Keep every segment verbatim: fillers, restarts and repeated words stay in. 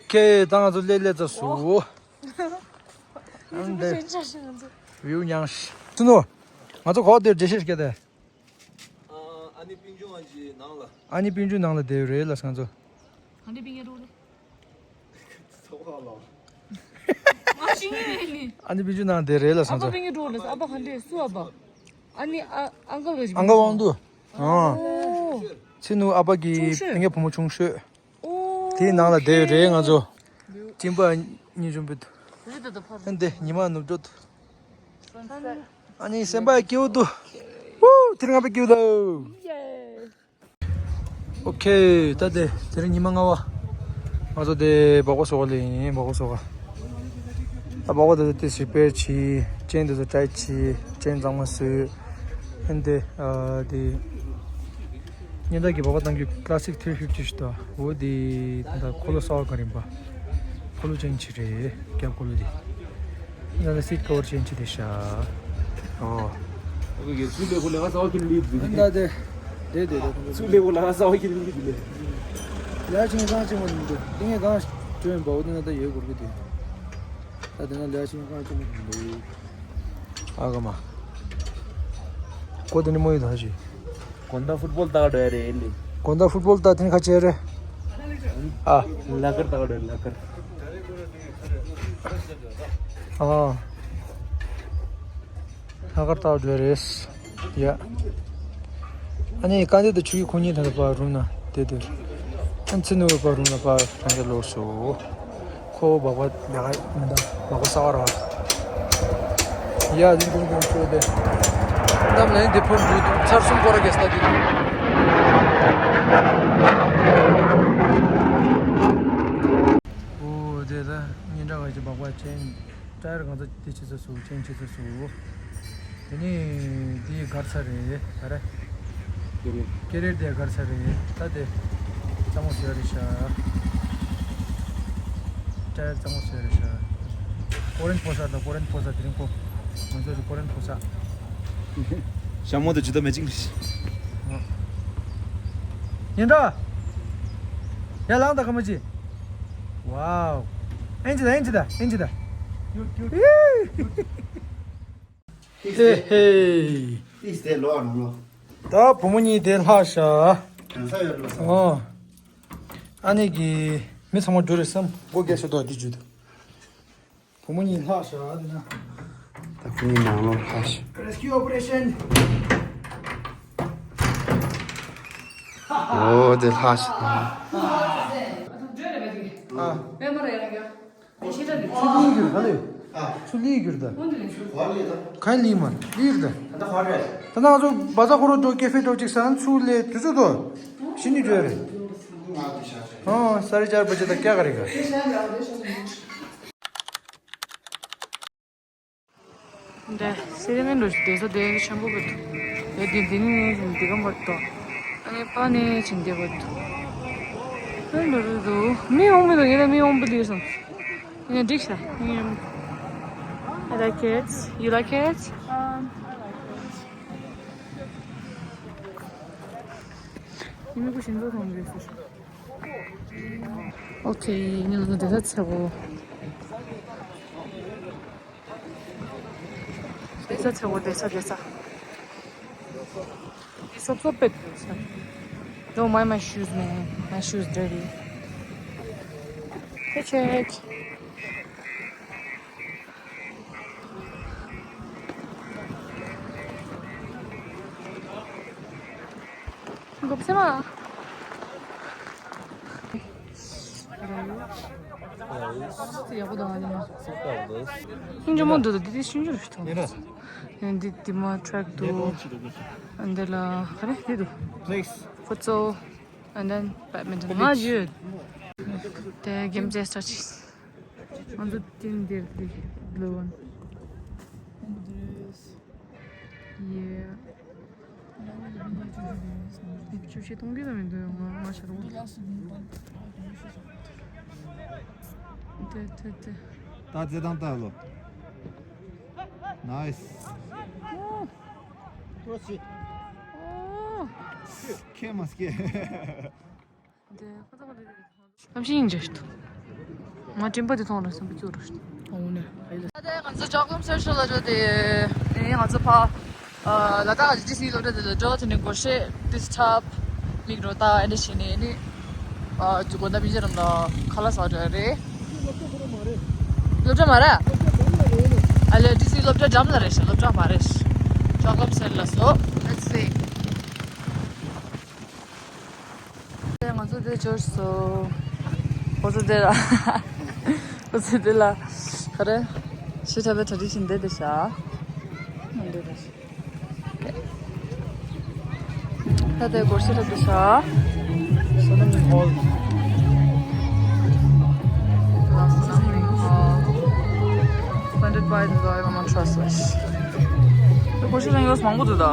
ཁེ་ད་ང་ཚོ་སླེབས་སླེབས་ཚར་སོང་། ཨ་འདི་བིའུ་མྱངས་ཤིག་ཚུ་ནུ། ང་ཚོ་གོ་དེར་འགྲེལ་བཤད་ཞིག་བརྒྱབ་སྟེ། ཨ་ནི་པིན་ཆུང་ཨ་ནི་པིན་ཆུང་ནང་ལ་བསྡད་ཡོད་རེད་ལ་ང་ཚོ། ཨ་ནི་པིན་ཆུང་ནང་བསྡད་རེད་ལ་ང་ཚོ། ཨ་ནི་ཨ་ཨང་ཀལ་ཨང་ཀལ་དབང་འདུས། ཨ། ཚུ་ནུ་ཨ་ཕ་གི་ཆུང་ཤོས། ཨ་ནི་བུ་མོ་ཆུང་ཤོས། དེའི་ནང་ལ་བསྡད་ཡོད་རེད་ང་ཚོ། ཅིན་པ་གཉིས་ཆུང་པོ་འདུག་ཨ་འདི་ཉི་མ་ནུབ་འགྲོ་འདུག་ཨ་ནི་སེམས་པ་སྐྱིད་པོ་འདུག་ཝུ། དེ་རིང་ང་པའི་སྐྱིད་པོ་འདུག་ཨོ་ཁེ། ད་དེ་དེ་རིང་ཉི་མ་ལྔ་པ། ང་ཚོ་དེ་སྦག་སྦག་བཟོ་ག་ལ་ཡིན་སྦག་སྦག་བཟོ་ག་ད་སྦག་སྦག་དེ་ཚོ་དེ་རི་པེར་བྱས། ཅེན་དེ་ཚོ་ཊའིཊ་བྱས། ཅེན་གཙང་མ་བཟོས། ཨ་འདི་ཨ་དེ། ཉེན་བརྡ་གི་སྦག་སྦག་བཏང་རྒྱུ་ཀ་ལ་སིག་ཐི་རི་ཕིབ་ཊི་ཞིག་འདུག་འོ་དེ་ད་འཁོར་ལོ་གསར་པ་ག་རེ་ཡིན་པ། འཁོར་ལོ་ཅན་ཅིག་རེད། རྒྱབ་འཁོར་ལོ་དེ། ཡང་ན་སིཊ་ཀ་བར་ཅན་ཅིག་རེད་ཤག་ཨོ། ཨོ་ཀེ། ཚུར་ལེན་དགོས་ལ་ང་གསར་པ་ཁྱེར་ལེན་འདུག་ད་དེ་དེ་དེ་དེ། ཚུར་ལེན་དགོས་ལ་ང་གསར་པ་ཁྱེར་ལེན་འདུག་ལེ། ལས་ཆེན་གང་ཆེན་མོ་འདུག་ཏིང་ངེ་གང་ཅོན་པའོ་དེ་ན་ད་ཡོད་དགོས་ཀྱི་དེ། ད་དེ་ན་ལས་ཆེན་གང་ཆེན་མོ་འདུག་ཨ་ག་མ། ཀོ་དེ་ནི་མོ་ཡི་ད་ཞིག་དགོང་དག་ཕུཊ་བོལ་ལྟ་ག་འགྲོ་ཡ་རེད་ཨེ་ལི། དགོང་དག་ཕུཊ་བོལ་ལྟ་དེ་ནི་ཁ་ཆེ་རེད། ཨ། ལ་ཀར་ལྟ་ག་འགྲོ་ཡ་ལ་ཀར། ཨ། ལ་ཀར་ལྟ་ག་འགྲོ་ཡ་རེད། ཡ། ཨ་ནི་རྐང་རྗེས་དུ་ཆུ་ཡི་ཁོ་གཉིས་ཐད་པ་རུམ་ན་དེ་དེར། ཨ་ཚི་ནུ་བ་རུམ་ན་པ་རང་གི་ལོགས་སུ། ཁོ་བ་བ་ལ་ཀ་མི་འདའ་བ་བ་ས་ར། ཡ་རིང་ཐུང་ཐུང་ཤོད་དེ། གནམ་ལན་དེ་ཕོན་འདུག་ཚར་གསུམ་སྐོར་ར་གེ་སྟ་དུས། ཨོ་དེ་ད་ཉིན་གྲངས་ཀ་ཅིག་སྦག་སྦག་ཅན། ཊ་ཡར་གང་ཚ་དེ་ཆེ་ཚ་སུ་ཅན་ཆེ་ཚ་སུ། དེ་ནས་དེའི་སྒར་ཚ་རེད་ད་རེད། ཀེ་རེར། ཀེ་རེར་དེ་སྒར་ཚ་རེད་ད་དེ། གཙང་མ་བཟོས་རེད་ཤག་ཊ་ཡར་གཙང་མ་བཟོས་རེད་ཤག་ཀོ་རེན་ཕོ་ས་དང་ཀོ་རེན་ཕོ་ས་དེ་རིང་ཁོ། ང་ཚོ་རེད་ཀོ་རེན་ཕོ་ས། ཞྭ་མོ་དང་ཇི་ལྟ་མེ་ཅིང་རེད། ཉན་འགྲོ། ཡ་ལངས་དང་ཁ་མ་ཅི། ཝའོ། ཨེན་ཅི་ད་ཨེན་ཅི་ད་ཨེན་ཅི་ད། ཧེ་ཧེ། ཏིས་ཏེ་ལོ་ནོ་ལོ། ད་བུ་མོ་གཉིས་དེ་ལྷག་ཤག་གང་ས་ཡོད་ལོ་ས། ཨོ། ཨ་ནི་གི་མི་ཚང་མ་འགྲོ་རེད་བསམ་སྒོ་རྒྱག་ཤོག་དོ་འདི་བརྒྱུད་དུ། བུ་མོ་གཉིས་ལྷག་ཤག་དེ་ན། ད་བུ་མོ་གཉིས་ནང་ལོགས་ལྷག་ཤག Rescue operation. ཨོ་དེ་ལྷག་ཤག་ད། ཨ། ཆུ་ལི་གྱུར་ག་ལེ། ཆུ་ལི་གྱུར་ད། ག་ལི་མ་ལི་གྱུར་ད། ད་ང་ཚོ་བ་ཛ་ཁོ་རོ་འགྲོ་ཀེ་ཧྥེ་འགྲོ་ཅིག་སང་ཆུ་ལེ་དུས་ཚོད་དོ། ཤི་ནི་འགྲོ་རེད། ཨ་ས་རི་ཅར་པ་ཅི་ད་ཀྱ་ག་རེ་ག་འདི་སེ་རེ་མེན་འགྲོ་ཞིག་བསྡད་ས་དེ་ཆེན་པོ་གི་འདུག་འདི་འདི་ནི་འདི་ག་མ་གཏོགས། ཨ་ནི་པ་ནི་ཆེན་དེ་བ་འདུག་འགྲོ་རུ་འདུག་མི་འོང་མི་འདུག་ངེད་ལ་མི་འོང་པོ་འདུག་སོང་། ངས་འགྲིག་ཤག I like it. You like it? ཨོ་ཁེ། ངས་ལ་འདི་ལ་ཚེ་བོ། བསྡད་ས་ཚེ་བོ་བསྡད་ས་བསྡད་ས། འདི་སོབ་སོབ་པད་བསྡད་ས། Don't mind my shoes, man. My shoes dirty. Hey, check. ཁྱིམ་ཚང་མ་འདུག་ད་འདི་ཤིན་ཅུ་རུ་ཐོང་། འདི་འདི་མ་ཊེག་འདུག་འདི་ལ་ག་རེ་འདི་འདུག Futsal and then badminton. ང་ཡོད། དེ་གེམ་ཅེས་ཊ་ཅིག་ང་ཚོ་ཏིན་འདིར་འདི་blue one. Yeah. ཆུ་ཤེས་གཏོང་གི་ལ་མི་འདུག་ང་ང་ཤ་རུ། དེ་དེ་དེ། ད་རྩེད་ཐང་ལྟ་ལོ། Nice. ཁྱེད་མ་སྐྱེ། གནམ་གཤིས་སྙིང་རྗེ་ཞིག་འདུག་ང་སྤྲིན་པ་དེ་མཐོང་ར་སེམས་པ་སྐྱོ་ར་ཞིག་འོ་ནས། ད་ལྟ་ང་ཚོ་ཅོག་ལམ་སེར་ཤོ་ལ་འགྲོ་དེ། ནས་ང་ཚོ་ཕ་ལ་དྭགས་ཀྱི་ཌི་སི་སློབ་གྲྭ་དེ་ལ་འགྲོ། དེ་ནས་སྒོར་གཞས་ཏིས་ཐབ་མིག་རོ་ཏ་ཨེ་འདྲ་བྱས་ནས་ནི། དགོན་པ་མི་རྗེ་རམ་ལ་ཁ་ལག་ཟ་འགྲོ་རེད། སློབ་གྲྭ་མ་རེད། ཨ་ལེ་ཌི་སི་སློབ་གྲྭ་འགྲམ་ལ་རེད་ཤག་སློབ་གྲྭ་མ་རེད། ཅོག་ལམ་སེར་ལ་སོ། Let's see. ང་ཚོ་དེ་འབྱོར་སོང་། ཁོ་ཚོ་དེ་ལ། ཁོ་ཚོ་དེ་ལ། ག་རེ། ཤི་ཁྲ་བའི་གྲ་སྒྲིག་བྱེད་འདི་དེ་ཤ། འདི་དེ་ཤ། ད་དེ་སྒོར་ཤི་ཁྲ་དེ་ཤ། Swimming hall. Swimming hall. Funded by the Royal Roman Trust. སྒོར་ཤི་ཁྲ་ཡོད་མང་པོ་འདུག་ད།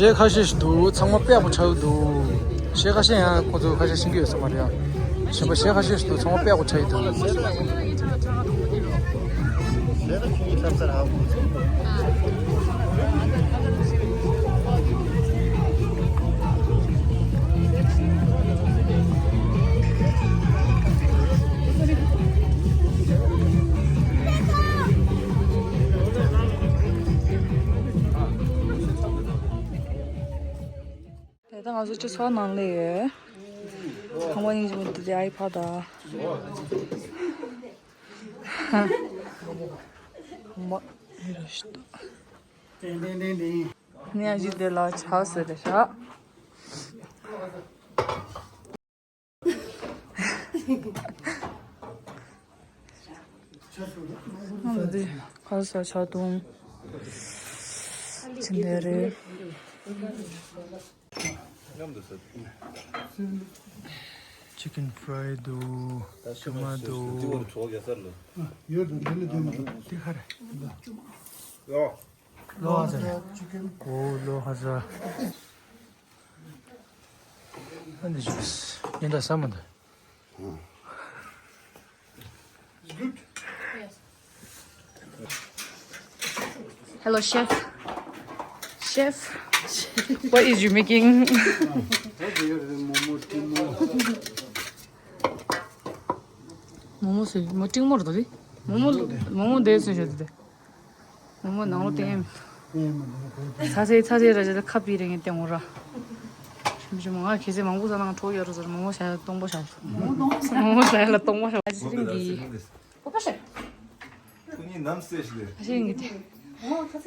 གཞས་ཁ་ཤས་ཤིག་འདུག་ཚང་མ་དཔེ་ཡག་པོ་ཆགས་ཀྱི་འདུག་གཞས་ཁ་ཤས་ཡང་ཁོ་ཚོ་ཁ་ཤས་ཤེས་ཀྱི་ཡོད་ས་མ་རེད་ཡ། གཞན་པ་གཞས་ཁ་ཤས་ཤིག་འདུག་ཚང་མ་དཔེ་ཡག་པོ་ཆགས་ཀྱི་འདུག་དེ་ད་ང་ཚོ་སྤྱི་ཚོགས་ནང་ལས་ཡོད། ཁང་པ་ཡིན་ཞིག་མི་འདུག་དེ་ཨའི་ཕ་ད། ཁང་པ་ཡིན་ར་ཞིག་འདུག་ཏན་ཏན་ཏན་ཏན། ནི་ཨ་ཞིག་དེ་ལ་ཆགས་ཟེར་རེད་ཤག་ང་འདི་ཁ་ས་ཆ་དུང་ཆེན་དེ་རེད། Chicken fry འདུག་ཀྱི་མ་འདུག་ཡོད་དང་འདི་ལ་འདི་མ་འདུག་འདི་ག་རེ། ལོ་ཧ་ཟ་རེད། ཨོ་ལོ་ཧ་ཟ། ཨ་འདི་ཞུས། ཉིན་ད་ས་མ་འདུག Hello, chef. Chef, what is you making? མོག་མོག་སོ་མོག་མོག་འདི་མོག་མོག་འདི་སོ་ཞོ་འདི། མོག་མོག་ནང་ལོ་ཏེམ། ཚ་ཚེ་ཚ་ཚེ་ར་ཇ་ཁ་པི་རེ་ངེ་ཏེ་ངོ་ར། ཞིམ་ཞིམ་ང་ཁེ་ཚེ་མང་པོ་ས་ནང་གྲོགས་ཡོད་ར་ཟེར་མོག་མོག་ཤ་ཡ་སྟོང་པ་ཤ། མོག་མོག་ཤ་ཡ་ལ་སྟོང་པ་ཤ། ཨ་ཅི་རིང་གི། ཁོ་གཉིས་ནམ་སེ་ཞིག་རེད། ཨ་ཅི་རིང་གི་ཏེ།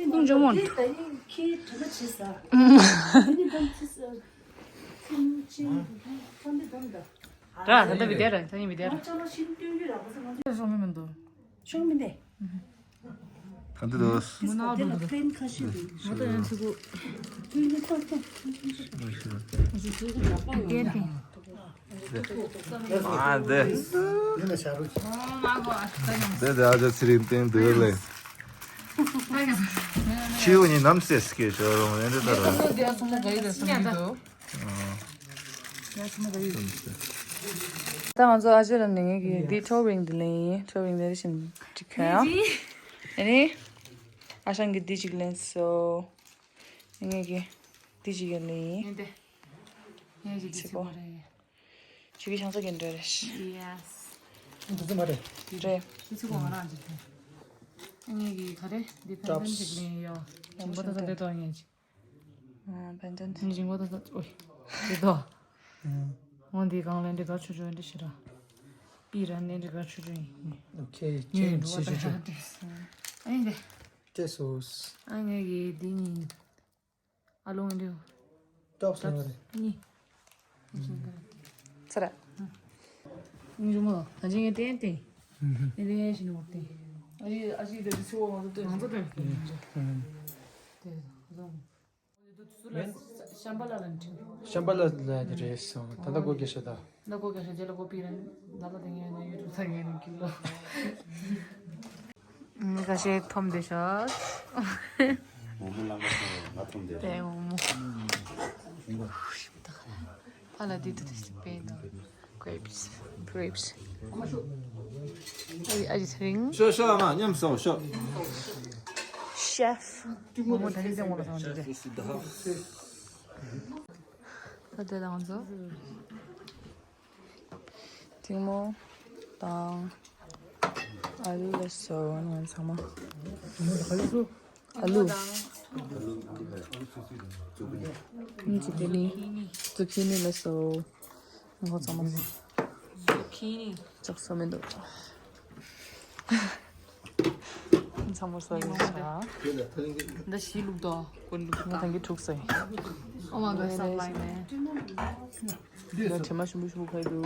ཏུང་ཇོ་མོན། ཁྱི་ཁྱི་དྲི་མ་བྱེད་ས། ཨ་ནི་དམ་ཚིག་ས། ཁྱི་ཁྱི་ཁྱི་དམ་ད། ར་ད་ད་བི་དེ་ར་ད་ནི་བི་དེ་ར། ང་ཅག་ལ་ཤིན་ཏུ་ཡོད་ར་ག་ས་ང་ཚོ་སོང་མི་མི་འདུག་ཤོང་མི་འདུག་ག་འདི་འདུག་མུ་ན་དེ་ལ་པེན་ཁ་ཤས་འདུག་ང་ད་ཡང་ཚིག་གུ། ཨ་འདི། འདི་འདི་ཨ་ཅག་ཚེ་རིང་བསྟན་འདུག་ལེ། ཁྱིའུ་ནི་ནམ་སེ་སྐད་ཤོར་རུང་རེ་འདི་ལྟར། ད་ང་ཚོ་ཨ་ཅེ་ལ་ནི་ངེད་ཀྱི་འདི་ཁྲོ་བིང་འདི་ལེན་ཡིན། ཁྲོ་བིང་འདི་རེ་བཞིན་འགྲིག་ག་ཡ། ཨ་ནི་ཨ་ཞང་གི་འདི་གཅིག་ལེན་སོ། ངེད་ཀྱི་འདི་གཅིག་ཡང་ལེན་ཡིན། ངེད་ཀྱི་འདི་གཅིག་པོ་རེད། ཁྱེད་ཀྱི་ཆང་ས་གིན་འདྲ་རེད། Yes. འདི་ཚོ་མ་རེད། རེད། འདི་ཚོ་གོ་ང་རང་ཅིག་དེ། ངེད་ཀྱི་ག་རེ་འདི་ཕན་ཚུན་ཅིག་ལེན་ཡོད། ཡང་པོ་ད་ད་དེ་ཏོ་ངེད་ཅིག་ཨ་ཕན་ཚུན། ངེད་ཅིག་ངོ་ད་ད་ཨོ་དེ་ཏོ། ངོ་འདི་གང་ལེན་འདི་ག་ཆུ་ཆུ་འདི་ཤི་ར། པི་ར་ནེ་འདི་ག་ཆུ་ཆུ་ཡིན། ཨོ་ཁེ་ཅེན་ཤི་ཆུ་ཆུ། ཨ་ཡིན་དེ། ཏེ་སོས། ཨ་ངེད་ཀྱི་འདི་གཉིས། ཨ་ལོང་འདི། ཊོབ་སི་ནོ་རེད། གཉིས། ཚར། ངའི་ཇོ་མོ་ད་ཅི་ངས་ཏན་ཏན། ཏན་ཏན་ཞིག་ནོར་ཏེ། ཨ་ཡི་ཨ་ཅི་དེ་ཚོ་ང་ཚོ་ཏན་ཏན། དེ་ཚོ། ཤམ་པ་ལ་ལ་འཁྲིད། ཤམ་པ་ལ་ལ་དེ་རེད་སོང་ད་ལྟ་སྒོ་རྒྱག་ཤ་ད། ད་སྒོ་རྒྱག་ཤ་རྗེས་ལ་སྒོ་ཕྱེ་རན་ད་ལ་དེ་ངས་ན་ཡུ་ཊུབ་ཚ་ངས་ན་ཁྱི་ལོ། ཁ་ཤས་འཐོམ་བསྡད་ཤག་མོ་མོ་ལ་ང་ང་འཐོམ་བསྡད། དེ་མོ་མོ། ཕ་ལ་དེ་དུ་དེ་སྤེན་དང་། Grapes, grapes. ཨ་ཡི་ཨ་ཡི་ཚེ་རིང་། ཤོག་ཤོག་ཨ་མ་མཉམ་ཟ་ཤོག Chef. མོ་མོ་ད་ནི་ཟེ་མོ་ལ་ཟ་འདི་ཟེ། ད་དེ་དང་ཚོ། ཐིང་མོ་དང་། ཨ་ལུ་ལ་སོ་ང་ཚང་མ། ཨ་ལུ། ཛུ་ཀི་ནི། ཛུ་ཀི་ནི་ལ་སོ། ང་ཚང་མ། ཛུ་ཀི་ནི། ཙག་ས་མི་འདུག་ཚང་མ་ཟ་རེད་ཤག་འདི་ཞི་ལུག་དོ། ཀུན་ལུག་ང་ཐང་གི་ཕྲུག་ཟ་ཡིན། Oh my God, stop lying, man. ང་དྲི་མ་ཞིམ་པོ་ཞིམ་པོ་ཁ་ཡི་འདུག་ང་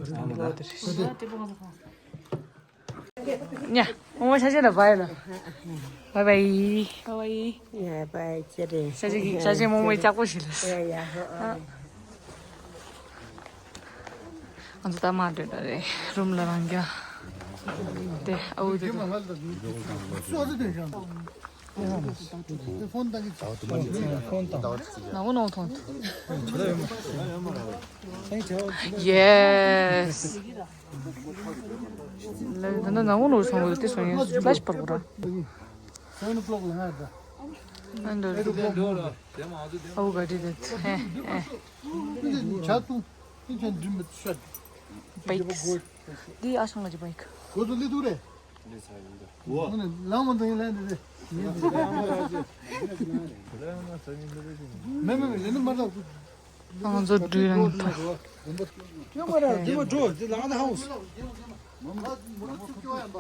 ཚང་མ་ལོག་དེ། ཉ། མོ་མོ་ཤ་ཤེ་ལ་བའི་ལ། Bye bye. Bye bye. ཡ་བའི་ཅེ་རེ། ཤ་ཤེ་ཤ་ཤེ་མོ་མོའི་ལྕགས་པོ་ཞིག་ལ། ཡ་ཡ་ཧོ། ང་ཚོ་ད་མ་འདོད་ད་རེད། རུམ་ལ་རང་རྒྱ། དེ་ཨའུ་དེ། ཕོན་བཏང་གི་ཕོན་བཏང་། ནག་པོ་ནོར་ཐོན། Yes. ད་ནང་ནོར་སོང་བ་དེ་སོང་ཡིན་ཕ་ལ་ཤི་པར་གོ་ར། ཨ་འདོད། ཨའུ་ག་དེ་དེ། ཨེ་ཨེ། Bikes. འདི་ཨ་ཞང་ལ་ཅི་bike. ང་ཚོ་འགྲུལ་རང་གི་ཐོག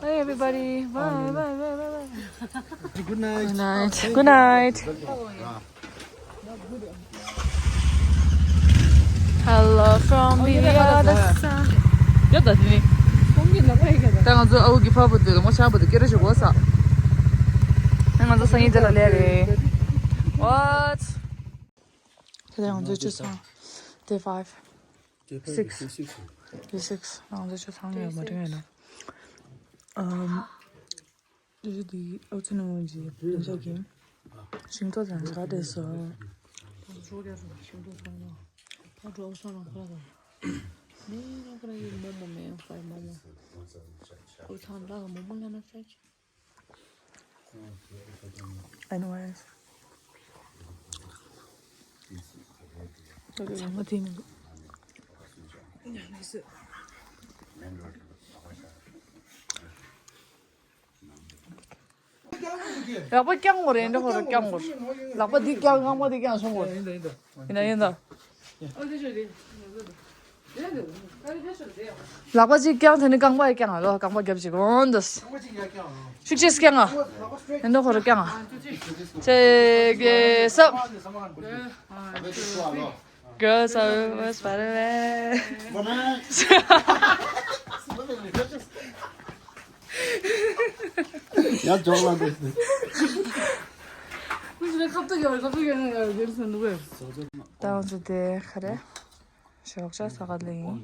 Hey everybody. Bye bye bye bye bye. Good night. Good night. Good night. Hello from the other side. ཡོད་ད་དེ་ནི། ད་ང་ཚོ་ཨའུ་གི་ཕ་བུ་དེ་ལ་ངོ་ཤ་བུ་དེ་སྐད་ར་ཞིག་གོ་ས། ང་ཚོ་སང་ཉིན་དེ་ལ་ལས་རེད། What? དེ་ལས་ང་ཚོ་ཅི་སོང་། Day five. Six. Day six. Day six. ང་ཚོ་ཅི་སོང་ཡོད་མ་རེད་ན། ཨམ། དེ་རིང་འདི་ཨོ་ཙི་ནང་གི་ལུང་ཤག་གི་ཤིང་ཏོག་དང་ཟ་བསྡད་སོང་། Anyways. ཚང་མ་དེ་མི་འདུག་ལག་པ་བརྐྱང་དགོས་རེད། འདྲ་ཁོ་ར་བརྐྱང་དགོས། ལག་པ་འདི་བརྐྱང་། རྔ་མ་འདི་བརྐྱང་སོང་དགོས། ཡིན་ད་ཡིན་ད། ཡིན་ད་ཡིན་ད། ལག་པ་གཅིག་བརྐྱང་། དེ་ནི་རྐང་པ་བརྐྱང་ཨ་ལོ། རྐང་པ་རྒྱབ་ཅིག་འོང་འདུག་ཤུགས་ཆེ་བརྐྱང་ཨ། འདྲ་ཁོ་ར་བརྐྱང་ཨ། ཆེ་གེ་སབ། Girls are always better. ཡ་ཇོག་ལ་འདུག་ཁབ་ཏུ་ཡོད། ཁབ་ཏུ་ཡོད་ཡོད་ཡོད་ཟེར་འདུག་ད་ང་ཚོ་དེ་ག་རེ། ཞོགས་ཇ་ཟ་ག་ལ་ཡིན།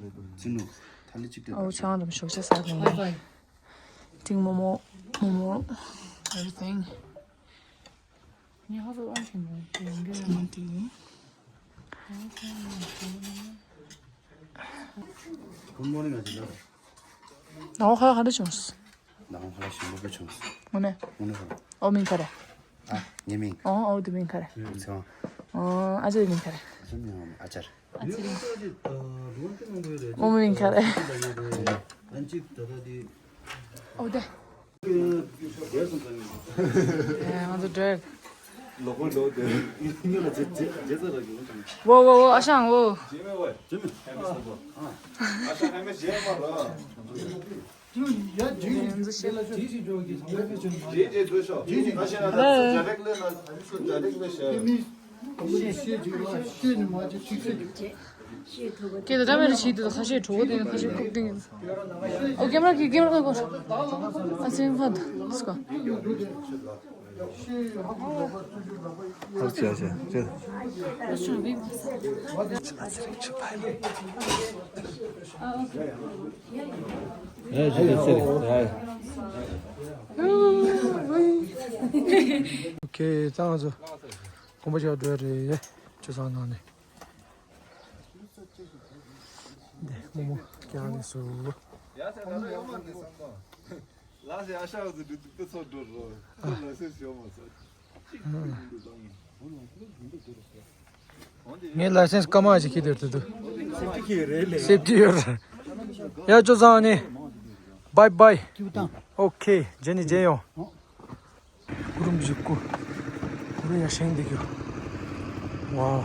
ཨོ་ཆང་དང་ཞོགས་ཇ་ཟ་ག་ལ་ཡིན། ཏིང་མོ་མོ་མོ་མོ། Everything. Good morning, Ajila. ནང་ཁ་ག་འདྲ་བྱུང་། ནང་ཁ་ཞིམ་པོ་བྱུང་། དངོས་གནས། དངོས་གནས། ཨོ་མིང་ག་རེ། ཨ། ངའི་མིང་། ཨོ་ཨོ་དེ་མིང་ག་རེ། ཨོ་ཨ་ཅག་མིང་ག་རེ། ཨ་ཅག་མིང་ཨ་ཅར། ཨ་ཅེ་རིང་། ཨོ་མིང་ག་རེ། ཨོ་དེ། ང་ཚོ་འགྲོ། ལོག་པ་ལོག་དེ་ཉོ་ལ་ཇེ་ཇེ་ཇེ་ཙ་ར་གི་ལོག་དང་། ཝོ་ཝོ་ཝོ། ཨ་ཞང་ཝོ། ཇེ་མེ་ཝེ། ཇེ་མེ། ཨ་ཞང་ཧེ་མེ་ཇེ་མ་ར། ཇེ་མེ། ཇེ་མེ། ཇེ་ཇེ་ཇོ་གི་ཇེ་ཇེ་ཇོ་ཤོ། ཨ་ཞང་ན་ཇ་རེག་ལེ་ན་ཇ་རེག་ལེ་ཤ། ཁྱེད་ད་ལྟ་བར་ཞིག་ཏུ་ཁ་ཤས་གྲོགས་དེ་ཁ་ཤས་ཁུག་ཏིང་། ཨོ་ཀེམ་ར་གི་ཀེམ་ར་གོ། ཨ་ཚེ་ཧོད་ལེཊ་སི་གོ། ཨ་ཚེ་ཚེ་ཚེ། ཨ་ཚེ་ཚེ། ཨོ་ཁེ། ད་ང་ཚོ་གོམ་པ་རྒྱག་འགྲོ་ཡ་རེད། ཆུ་ཚང་ནང་ནས། འདི་མོ་མོ་ཀྱང་ནས་སུ། ཡ་ས་ག་ལ་ཡོང་མ་ནས་སང་ཏང་། ལ་སེ་ཨ་ཤ་ཟི་འདི་ཏི་ཏི་ཚོ་འགྲོ་རོ། ཁོ་ལ་སེ་ཡོང་མ་ཚོ། ངའི་ལའི་སེན་སི་སྐར་མ་ཅིག་ཁྱེར་དེར་དུ་འདུག། སེབ་ཏི་ཡོད་རེད་ལེ། སེབ་ཏི་ཡོད་རེད། ཡ་ཅོ་ཚང་ནི། བའི་བའི། ཨོ་ཁེ། ཇེ་ནི་ཇེ་ཡོང་། གུ་རུ་མི་བཞུགས་གུ། གུ་རུ་ཡ་ཧྲེང་འདི་གྱོ། ཝའོ།